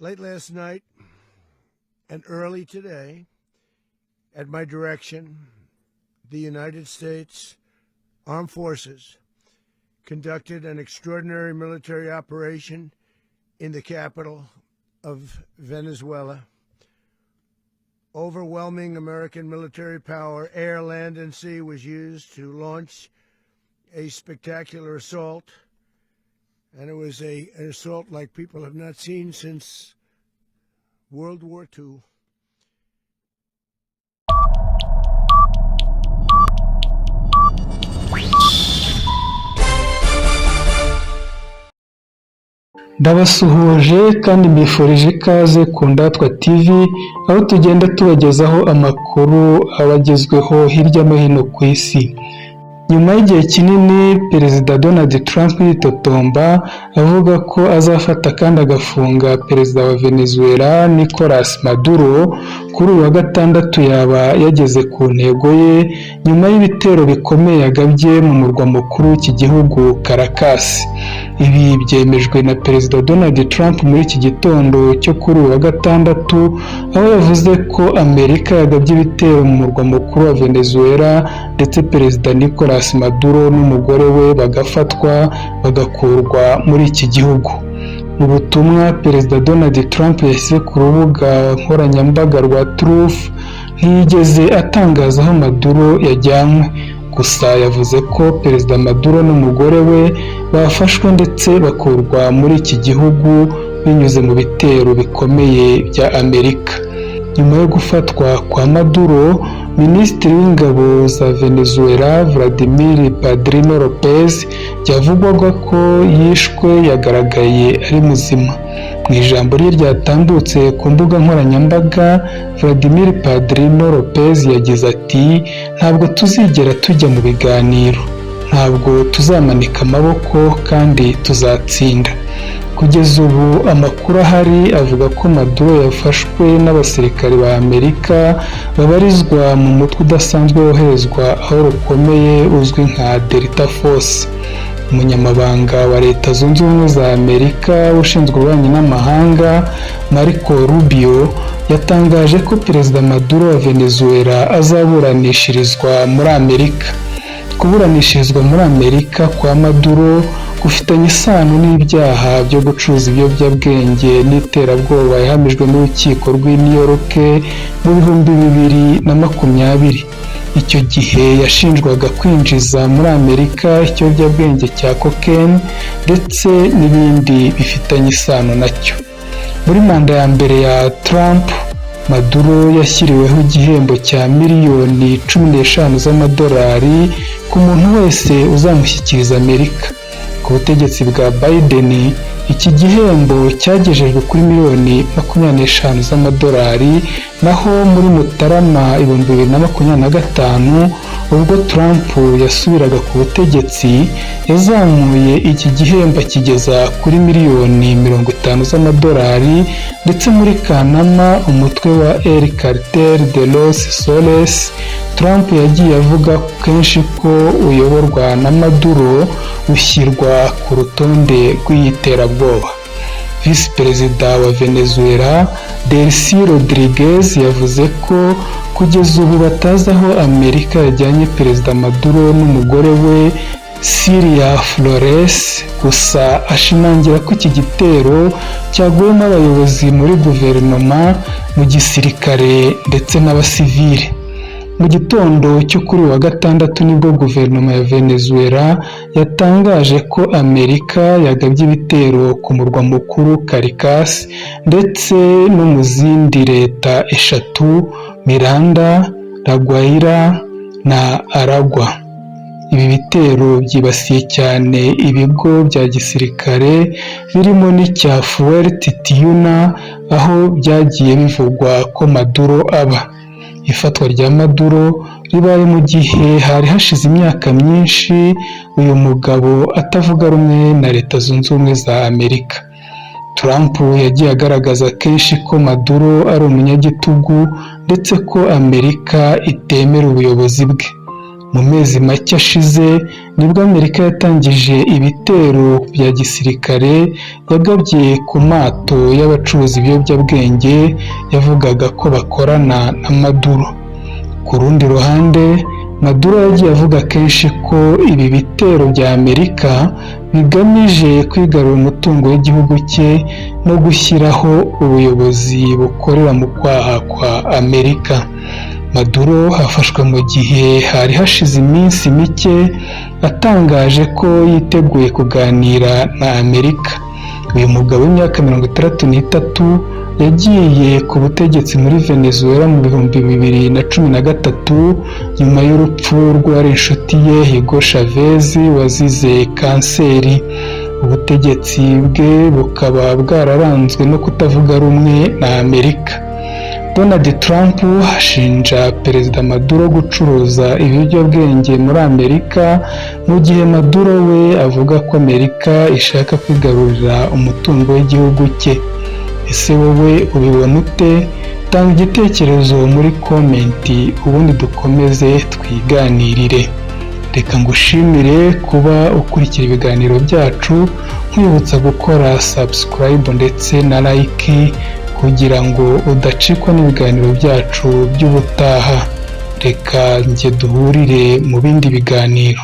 Late last night and early today, at my direction, the United States Armed Forces conducted an extraordinary military operation in the capital of Venezuela. Overwhelming American military power, air, land, and sea, was used to launch a spectacular assault. And it was an assault like people have not seen since World War II. Ndabasuhuje kandi mbifurije ikaze ku Ndatwa TV, aho tugenda tubagezaho amakuru aba agezweho hirya no hino ku isi. Nyuma y'igihe kinini Perezida Donald Trump yitotomba avuga ko azafata kandi agafunga Perezida wa Venezuela Nicolas Maduro, kuri uyu wa Gatandatu yaba yageze ku ntego ye nyuma y'ibitero bikomeye yagabye mu murwa mukuru w'iki gihugu Caracas. Ibi byemejwe na Perezida Donald Trump muri iki gitondo cyo kuri uyu wa Gatandatu, aho yavuze ko Amerika yagabye ibitero mu murwa mukuru wa Venezuela ndetse Perezida Nicolas Maduro n'umugore we bagafatwa bagakurwa muri iki gihugu. Mu butumwa Perezida Donald Trump yashyize ku rubuga nkoranyambaga rwa Truth, ntiyigeze atangaza aho Maduro yajyanywe, gusa yavuze ko Perezida Maduro n'umugore we bafashwe ndetse bakurwa muri iki gihugu binyuze mu bitero bikomeye bya Amerika. Nyuma yo gufatwa kwa Maduro, Minisitiri w'Ingabo za Venezuela Vladimir Padrino Lopez byavugwaga ko yishwe yagaragaye ari muzima. Mu ijambo rye ryatambutse ku mbuga nkoranyambaga, Vladimir Padrino Lopez yagize ati: "Ntabwo tuzigera tujya mu biganiro, ntabwo tuzamanika amaboko kandi tuzatsinda." Kugeza ubu amakuru ahari avuga ko Maduro yafashwe n'abasirikare ba Amerika babarizwa mu mutwe udasanzwe woherezwa aho rukomeye uzwi nka Delta Force. Umunyamabanga wa Leta Zunze Ubumwe za Amerika ushinzwe ububanyi n'amahanga Marco Rubio yatangaje ko Perezida Maduro wa Venezuela azaburanishirizwa muri Amerika. Kuburanishirizwa muri Amerika kwa Maduro gufitanye isano n'ibyaha byo gucuruza ibiyobyabwenge n'iterabwoba yahamijwe n'urukiko rw'i New York mu 2020. Icyo gihe yashinjwaga kwinjiza muri Amerika ikiyobyabwenge cya cocaine ndetse n'ibindi bifitanye isano nacyo. Muri manda ya mbere ya Trump, Maduro yashyiriweho igihembo cya miliyoni 15 z'amadolari ku muntu wese uzamushyikiriza Amerika. Ku butegetsi bwa Biden, iki gihembo cyagejejwe kuri miliyoni 25 z'amadolari, naho muri Mutarama 2025 ubwo Trump yasubiraga ku butegetsi, yazamuye iki gihembo akigeza kuri miliyoni 50 z'amadolari, ndetse muri Kanama umutwe wa El Cartel de los Soles Trump yagiye avuga kenshi ko uyoborwa na Maduro ushyirwa ku rutonde rw'iyiterabwoba. Visi Perezida wa Venezuela Delcy Rodriguez yavuze ko kugeza ubu batazi aho Amerika yajyanye Perezida Maduro n'umugore we Cilia Flores, gusa ashimangira ko iki gitero cyaguyemo abayobozi muri guverinoma, mu gisirikare ndetse n'abasivile. Mu gitondo cyo kuri uyu wa Gatandatu nibwo guverinoma ya Venezuela yatangaje ko Amerika yagabye ibitero ku murwa mukuru Caracas ndetse no mu zindi leta eshatu: Miranda, La Guaira na Aragua. Ibi bitero byibasiye cyane ibigo bya gisirikare birimo n'icya Fuerte Tiuna, aho byagiye bivugwa ko Maduro aba. Ifatwa rya Maduro ribaye mu gihe hari hashize imyaka myinshi uyu mugabo atavuga rumwe na Leta Zunze Ubumwe za Amerika. Trump yagiye agaragaza kenshi ko Maduro ari umunyagitugu ndetse ko Amerika itemera ubuyobozi bwe. Mu mezi make ashize nibwo Amerika yatangije ibitero bya gisirikare yagabye ku mato y'abacuruza ibiyobyabwenge yavugaga ko bakorana na Maduro. Ku rundi ruhande, Maduro yagiye avuga kenshi ko ibi bitero bya Amerika bigamije kwigarurira umutungo w'igihugu cye no gushyiraho ubuyobozi bukorera mu kwaha kwa Amerika. Maduro afashwe mu gihe hari hashize iminsi mike atangaje ko yiteguye kuganira na Amerika. Uyu mugabo w'imyaka 63 yagiye ku butegetsi muri Venezuela mu 2013 nyuma y'urupfu rw'uwari inshuti ye Hugo Chavez wazize kanseri. Ubutegetsi bwe bukaba bwararanzwe no kutavuga rumwe na Amerika. Donald Trump ashinja Perezida Maduro gucuruza ibiyobyabwenge muri Amerika, mu gihe Maduro we avuga ko Amerika ishaka kwigarurira umutungo w'igihugu cye. Ese wowe ubibona ute? Tanga igitekerezo muri comment, ubundi dukomeze twiganirire. Reka ngushimire kuba ukurikira ibiganiro byacu, nkwibutsa gukora subscribe ndetse na like kugira ngo udacikwa n'ibiganiro byacu by'ubutaha. Reka njye duhurire mu bindi biganiro.